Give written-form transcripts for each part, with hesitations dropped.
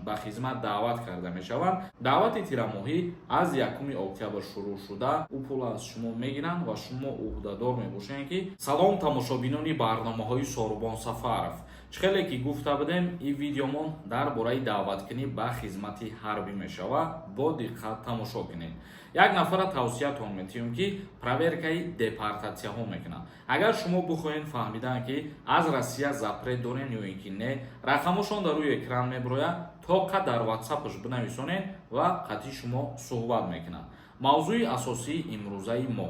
Ба хизмат даъват карда мешаванд. Даъвати тирамоҳӣ аз 1 октябр шурӯъ шуда, ӯ пул аз шумо мегиранд ва шумо ӯҳдадор мебошед, ки. Салом, тамошобинони барномаҳои Сорубон Сафаров! Чӣ хеле ки гуфта будем, ин видеомон дар бораи даъваткунӣ ба хизмати ҳарбӣ мешавад. Бо диққат тамошо кунед. Як нафара тавсиятон метиҳем, ки проверкаи депортатсияҳо мекунад. Агар шумо бихоҳед фаҳмидан, ки аз Россия запрет дорен ё ин ки не, рақамошон дар рӯи экран мебирояд, тоқа дар ватсапаш бинависонед ва қатъи шумо суҳбат мекунад. Мавзӯи асосии имрӯзаи мо: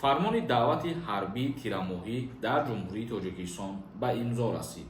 фармони даъвати ҳарбии тирамоҳӣ дар Ҷумҳурии Тоҷикистон ба имзо расид.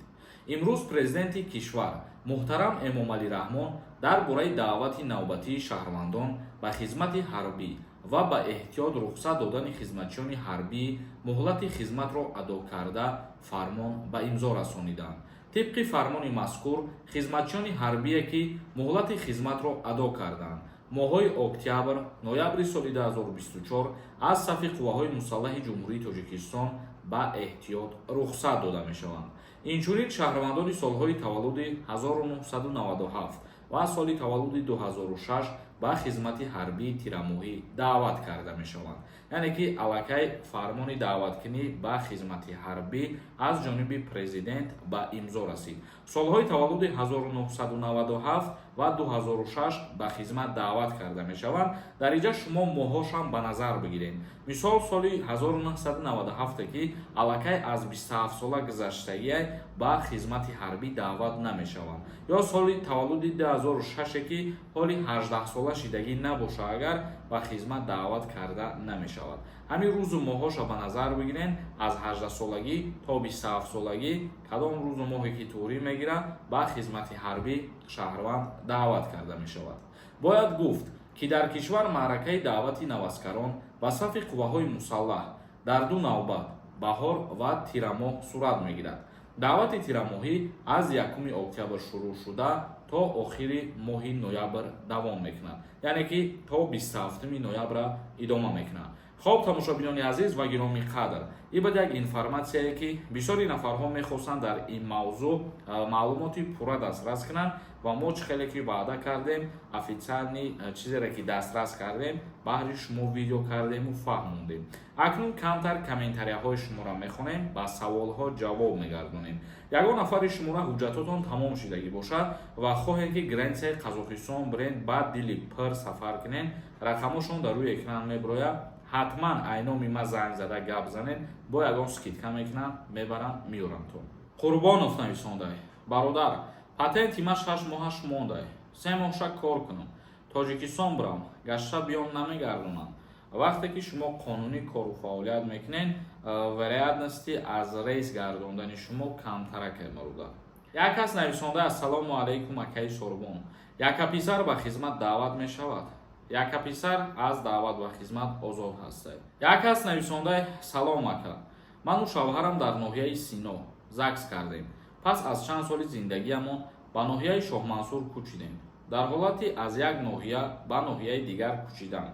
Имрӯз президенти кишвар муҳтарам Эмомалӣ Раҳмон дар бораи даъвати навбатии шаҳрвандон ба хизмати ҳарбӣ ва ба эҳтиёт рухсат додани хизматчиёни ҳарбӣ муҳлати хизматро адо карда фармон ба имзо расониданд. Тибқи фармони мазкур, хизматчиёни ҳарбие, ки муҳлати хизматро адо карданд, моҳҳои октябр, ноябри соли 2024 аз сафи қувваҳои мусаллаҳи Ҷумҳурии Тоҷикистон ба эҳтиёт рухсат дода мешаванд. Инчунин шаҳрвандони солҳои таваллуди 1997 ва соли таваллуди 2006 ба хизмати ҳарбии тирамоҳӣ даъват карда мешаванд. Яъне ки аллакай фармони даъваткунӣ ба хизмати ҳарбӣ аз ҷониби президент ба имзо расид. Солҳои таваллуди 1997 ва 2006 ба хизмат даъват карда мешаванд. Дар инҷа шумо моҳҳошам ба назар бигиред. Мисол, соли 1997, ки аллакай аз 27 сола гузаштагиай, ба хизмати ҳарбӣ даъват намешаванд, ё соли таваллуди 2006, ки ҳоли 18 сола шидагӣ набоша, агар ба хизмат даъват карда намешавад. Ҳамин рӯзу моҳҳоша ба назар бигирен: аз 18 солагӣ то 27 солагӣ кадом рӯзу моҳе ки туғрӣ мегирад, ба хизмати ҳарбӣ шаҳрванд даъват карда мешавад. Бояд гуфт, ки дар кишвар маъракаи даъвати наваскарон ба сафи қувваҳои мусаллаҳ дар ду навбат, баҳор ва тирамоҳ, сурат мегирад. Даъвати тирамоҳӣ аз 1 октябр шурӯъ шуда, то охири моҳи ноябр давом мекунад, яъне ки то 27 ноябра идома мекунад. Хоб, тамошобинони азиз ва гиромӣ қадр, ин буд як информатсияе, ки бисёри нафарҳо мехостанд дар ин мавзӯъ маълумоти пурра дастрас кунанд. Ва мо чӣ хеле ки ваъда кардем, официальный чизере ки дастрас кардем, баҳри шумо видео кардему фаҳмондем. Акнун камтар комментарияҳои шуморо мехонем, ба саволҳо ҷавоб мегардонем. Ягон нафари шуморо ҳуҷҷатотон тамом шидагӣ бошад ва хоҳем, ки границаи Қазоқистон бирен, ба дили пир сафар кунен, рақамошон дар рӯи экран мебирояд. Ҳатман айноми ма занг зада гап занед, бо ягон скидка мекунанд, мебаранд, меёранд. То Қурбонов нависондай: «Бародар, патенти ма 6 моҳаш мондай, 3 моҳша кор кунам, Тоҷикистон бирам, гашта биём, намегардонам?» Вақте ки шумо қонунӣ кору фаъолият мекунед, вероятности аз рейс гардондани шумо камтарак бародар. Як кас нависонда: «Ассалому алайкум, акаи Сорбон, яка писар ба хизмат даъват мешавад?» Яка писар аз даъват ба хизмат озод ҳастад. Як кас нависонда: «Салом, ака, ману шавҳарам дар ноҳияи Сино ЗАГС кардем. Пас аз чанд соли зиндагиамон ба ноҳияи Шоҳмансур кӯчидем. Дар ҳолати аз як ноҳия ба ноҳияи дигар кӯчидан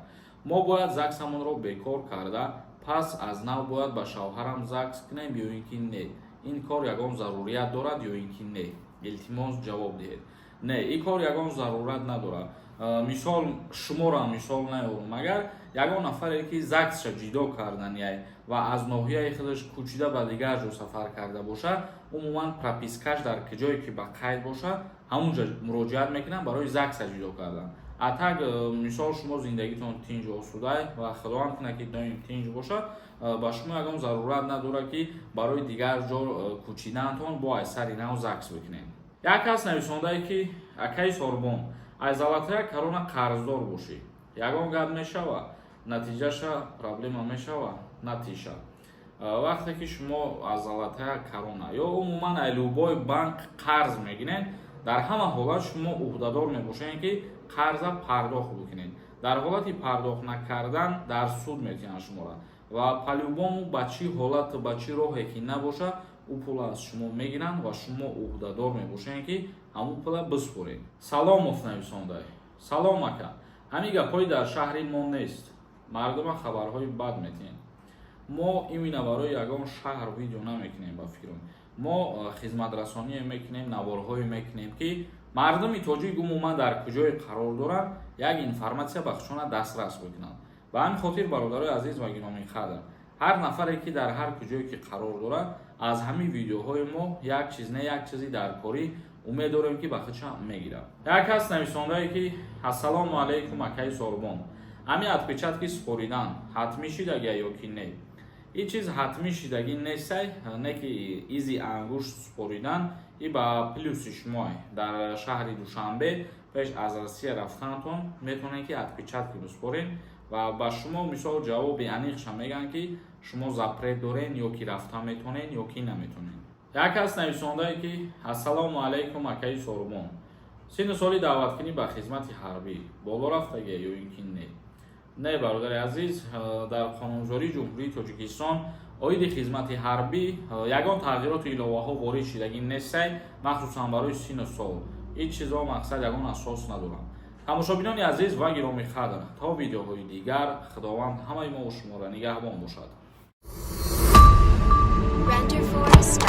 мо бояд ЗАГСамонро бекор карда, пас аз нав бояд ба шавҳарам ЗАГС кунем ё ин ки не? Ин кор ягон зарурият дорад ё ин ки не? Илтимос, ҷавоб диҳед». Не, ин кор ягон зарурат надорад. Мисол, шуморо мисол наёрум, агар ягон нафаре ки ЗАГСша ҷидо карданиай ва аз ноҳияи худаш кӯчида ба дигар ҷо сафар карда бошад, умуман пропискаш дар ҷое ки ба қайд бошад, ҳамунҷа муроҷиат мекунанд барои ЗАГСа ҷудо кардан. А так, мисол, шумо зиндагитон тинҷ, осудай ва худованд кунад, ки доим тинҷ бошад, ба шумо ягон зарурат надорад, ки барои дигар ҷо кӯчидаантон бо аз сари нав ЗАГС бикунед. Як кас нависондае, ки: «Акаи Сорбон, аз Золотая Корона қарздор бошӣ, ягон гап мешава? Натиҷаша проблема мешава?» Натиша, вақте ки шумо аз Золотая Корона ё умуман аз любой банк қарз мегиред, дар ҳама ҳолат шумо ӯҳдадор мебошед, ки қарза пардохт бикунед. Дар ҳолати пардохт накардан дар суд метиҳанд шуморо ва по-любому, ба чӣ ҳолат, ба чӣ роҳе ки набошад, ӯ пула аз шумо мегиранд ва шумо ӯҳдадор мебошед, ки ҳамун пула биспоред. Саломов нависондай: «Салом, ака, ҳамин гапҳои дар шаҳри мо нест, мардума хабарҳои бад метиҳем». Мо имина барои ягон шаҳр видео намекунем. Ба фикрам, мо хизматрасоние мекунем, наворҳое мекунем, ки Мардуми тоҷик умуман дар куҷое қарор доранд, як информатсия ба худшона дастрас мекунанд. Ба ҳамин хотир, бародарои азиз ва гиромиқадр, ҳар нафаре ки дар ҳар куҷое ки қарор дорад, аз ҳамин видеоҳои мо як чиз не, як чизи даркорӣ умед дорем, ки ба худша мегирад. Як кас нависондае, ки: «Ассалому алайкум, акаи Сорбон, ҳамин отпечатки супоридан ҳатмӣ шидагия ё ки не?» Ин чиз ҳатмӣ шидагӣ нестай, не ки изи ангушт супоридан и ба плюси шумоай. Дар шаҳри Душанбе пеш аз Россия рафтанатон метавонед, ки отпечатки бисупоред ва ба шумо, мисол, ҷавоби аниқша мегӯянд, ки шумо запрет дорен ё ки рафта метавонед, ё ки наметавонед. Як кас нависондае, ки: «Ассалому алайкум, акаи Сорбон, синну соли даъваткунӣ ба хизмати ҳарбӣ боло рафтагия ё ин ки не?» Не, бародари азиз, дар қонунгузории Ҷумҳурии Тоҷикистон оиди хизмати ҳарбӣ ягон тағйироту иловаҳо ворид шидагӣ нестай, махсусан барои синну сол. Ин чизҳо, мақсад, ягон асос надоранд. Тамошобинони азиз ва гиромиқадр, то видеоҳои дигар Худованд ҳамаи мо шуморо нигаҳбон бошад. Render Forest.